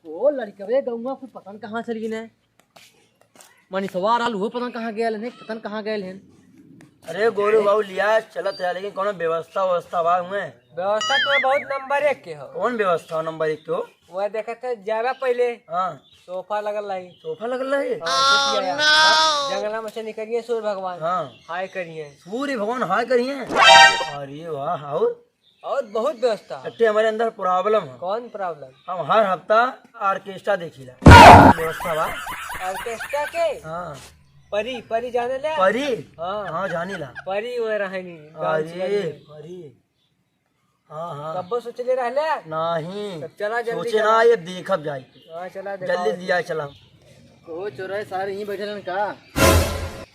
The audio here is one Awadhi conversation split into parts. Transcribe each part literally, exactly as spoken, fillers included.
ओ लड़कवे गौवा कुल पता न कहाँ चल गइन। मनीषवा रहल, उहो पता न कहाँ गयल हन, पता न कहाँ गयल हन। अरे गोलू बाबू, लिया चलत है, लेकिन कौनो व्यवस्था, व्यवस्था बा हुए? व्यवस्था तो बहुत नंबर एक के हो। कौन व्यवस्था नंबर एक के हो? वह देखत है, जाबा पहले। हाँ। सोफा लगल रही। सोफा लगल रही? हाँ, सोफा। जंगला में से निकलिए सूर्य भगवान। हाँ। हाय करिए। सूर्य भगवान हाय करिए। अरे वाह, और? और बहुत व्यवस्था। अरे, हमारे अंदर problem है। कौन problem? हम हर हफ्ता orchestra देखिला। व्यवस्था बा। Orchestra के? हाँ। परी, परी जाने ले? परी? हाँ। हाँ, जानी ला। परी वह रहनी, गाँव अरे, से। परी। हाँ, हाँ। कब्बो सोचले रहले? नहीं। तब चला जल्दी सोचे चला। ना, ये देखब जाई। हाँ, चला जल्दी देखा। दिया, चला। ओ चोरई सारे यहीं बैठल हन का?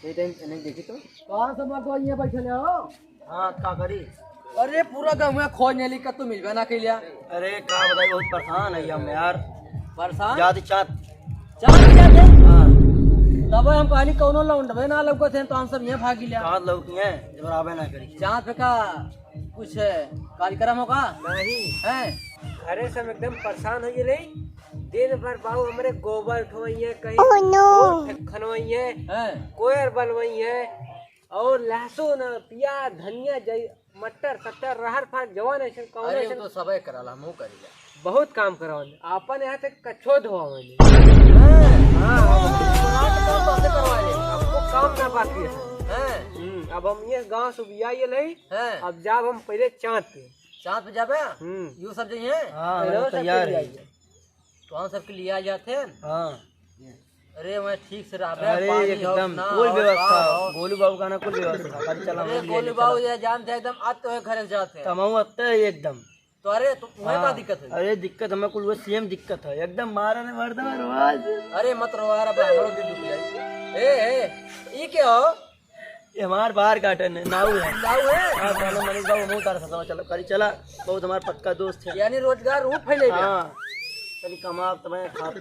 ये टाइम नहीं देखी तो। कहाँ सब लोग यहीं बैठल हो? हाँ, का करी? अरे पूरा गाँव में खोज नहीं लिखा, तू मिलबे ना कैलिया। अरे का बताई, बहुत परेशान है हम यार। परेशान? जाते चाँद। चाँद जाते? हाँ। तब हम कहली कौनो लौंडबे ना लौकत हैं, तो हम सब यहाँ भागी लिया। चाँद लौकी हैं, जब आवे ना करी। चाँद पे का कुछ कार्यक्रम होगा? नहीं। हैं? अरे सब एकदम परेशान हो गए। दिन भर बाबू हमरे गोबर उठवाइए, कहीं Oh, no। गोबर फेंकवाइए, हैं? कोयर बनवाइए, और लहसुन, प्याज, धनिया, जई, मटर, सटर, रहर, फर, जवान ऐसे कौन अरे, ऐसे वो तो सबे करला, हमहू करीला। बहुत काम करावन। आपन यहाँ तक कछो धोवावन। हैं? हाँ। रात काम तो हमसे करवा ले। आपको काम ना बाकी है। हैं? हम्म, अब हम ये गाँव से उबिया ये नहीं। हैं? अब जाब हम पहले चाँद पे। चाँद पे जाबे? हम्म। यू सब जइहे? हाँ, अरे, हम सब तैयार के है। लिए आइए। तो हम सबके लिए आ जाते हैं। हाँ। अरे, वह ठीक से रहबे, अरे, पानी हो एकदम, ना कुल हो, व्यवस्था, का हो। गोलू बाबू का ना कुल व्यवस्था, खाली चला अरे, हम लिए गोलू चला। बाबू ये जानते हैं एकदम, आज तो है घर जाते हैं। तमाऊ आते हैं एकदम। तो अरे, तो वह का हाँ। दिक्कत है? अरे, दिक्कत हमें कुल वो same दिक्कत है, एकदम मारा ने मर्द में रोज। अरे, मत रो यार, अब हमरो दिल दुख जाए। ए, ए, ई क्या हो? ये हमार बाहर काटन है, नाऊ है। नाऊ है? हाँ, तो हमें मनीष बाबू मुँह उतार सकता, चलो, करी चला, बहुत हमार पक्का दोस्त है। यानी रोजगार रूप फैले बे। हाँ, चली कमा, तुम्हें खा पी।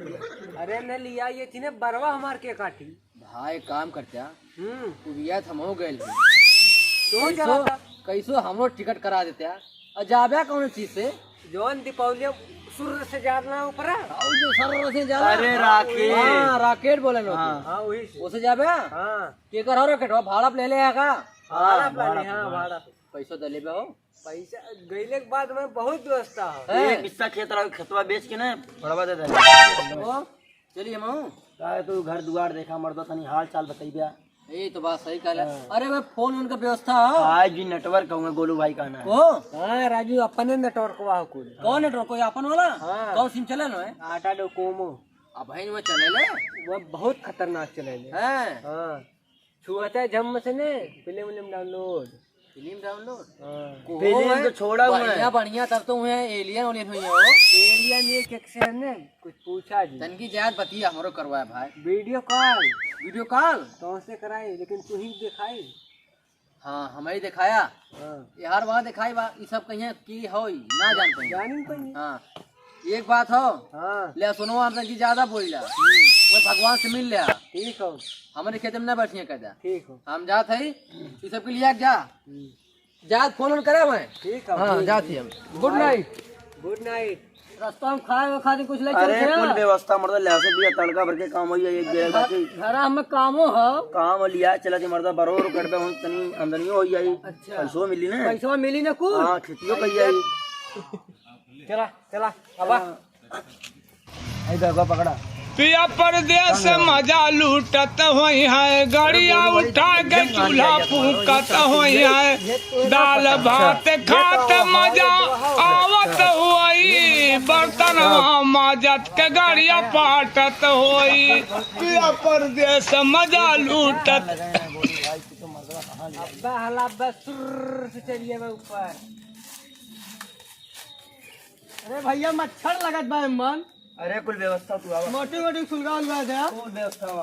अरे न लिया, ये थी ने बरवा हमार के काटी। भाई काम करत्या, हम्म। उबिया थमो गइल है। तो कैसो, चला था। कैसो हमरो टिकट करा देत्या। और जाबे कौन चीज से? जौन दीपावली सुर से जाना ऊपरा। और जो सर से जाला। अरे राकेट। हाँ, राकेट बोले लोग। हाँ। हाँ, वही से। उसे जाबे? हाँ। केकर हो रॉकेट? वो भाड़ा पे ले ले आया का? हाँ, भाड़ा पे भाड़ा ले, पे, हाँ, हाँ। भाड़ा पे। पैसा दे लेबे हो? पैसा गइले के बाद में बहुत व्यवस्था हो। हैं? एक हिस्सा खेत रहा, खेतवा बेच के ना, बड़वा दे दे। ओ, चलिए माऊ। काहे तू घर दुआर देखा मर्दो, तनी हाल चाल बतइबे। ए, तो बात सही कहला। हाँ। अरे, वे फोन उनका व्यवस्था हो? आज भी network कहूँगा, गोलू भाई का ना है। ओ? हाँ, राजू, अपने network वा हो कुल। कौन network? कोई अपन वाला? हाँ। कौन सिम चले लो है? टाटा डोकोमो। अब भाई, वो चले ले? वो बहुत खतरनाक चले ले। हैं? हाँ। छुआता है झम से ने, फिल्म विल्म download। फिल्म download? हाँ। को फिल्म है? तो छोड़ा हुआ है। बढ़िया, बढ़िया, तब तो हुए alien, alien हुई हो। Alien एक, एक से है ने, कुछ पूछा जी। तनकी जात बतिया हमरो करवाए भाई। Video call। Video call? तो से कराई, लेकिन तू ही दिखाई। हाँ, हमें ही दिखाया। हाँ। यार, वहाँ दिखाई बा, ई सब कहिए की होई, ना जान पाई। जानी पाई। हाँ। एक बात हो, हाँ। ले सुनो, हम तनकी ज्यादा बोल जा। हम्म। वो भगवान से मिल ले। ठीक हो। हमारे खेत में ना बैठिए, कह जा। ठीक हो। हम जात है, ई सब के लिए जा। हम्म। जा, फोन उन करे मैं। ठीक है। हाँ, जाती हम। Good night। Good night। रास्ता में खाए हुए खातिर कुछ ले अरे, चलते हैं। कुल व्यवस्था, मतलब, ले से भी तड़का भर के काम होई है, एक बेर घर, बाकी। घर में कामो हो। काम लिया, चला के मर्दा बरोर कर दे, हम तनी आमदनियो हो जाई। अच्छा। पैसो मिली ना। पैसवा मिली ना कुल? हाँ, खेतियो कर जाई। चला, चला, अब आ। हाँ। आई बैगवा पकड़ा। पिया परदेस मजा लूटत होइहैं, गड़िया उठा के चूल्हा फूकत होइहैं, दाल भात खात मजा आवत होई, बर्तनवा माजत के गड़िया पाटत होई। पिया परदेस मजा लूटत। अब्बा हला अब्बा सुर्र से चलिए बा ऊपर। अरे भैया, मच्छर लगत बा एमन। अरे, कुल व्यवस्था तू आवा। मोटी मोटी सुलगा उलगा दे। कुल व्यवस्था आवा।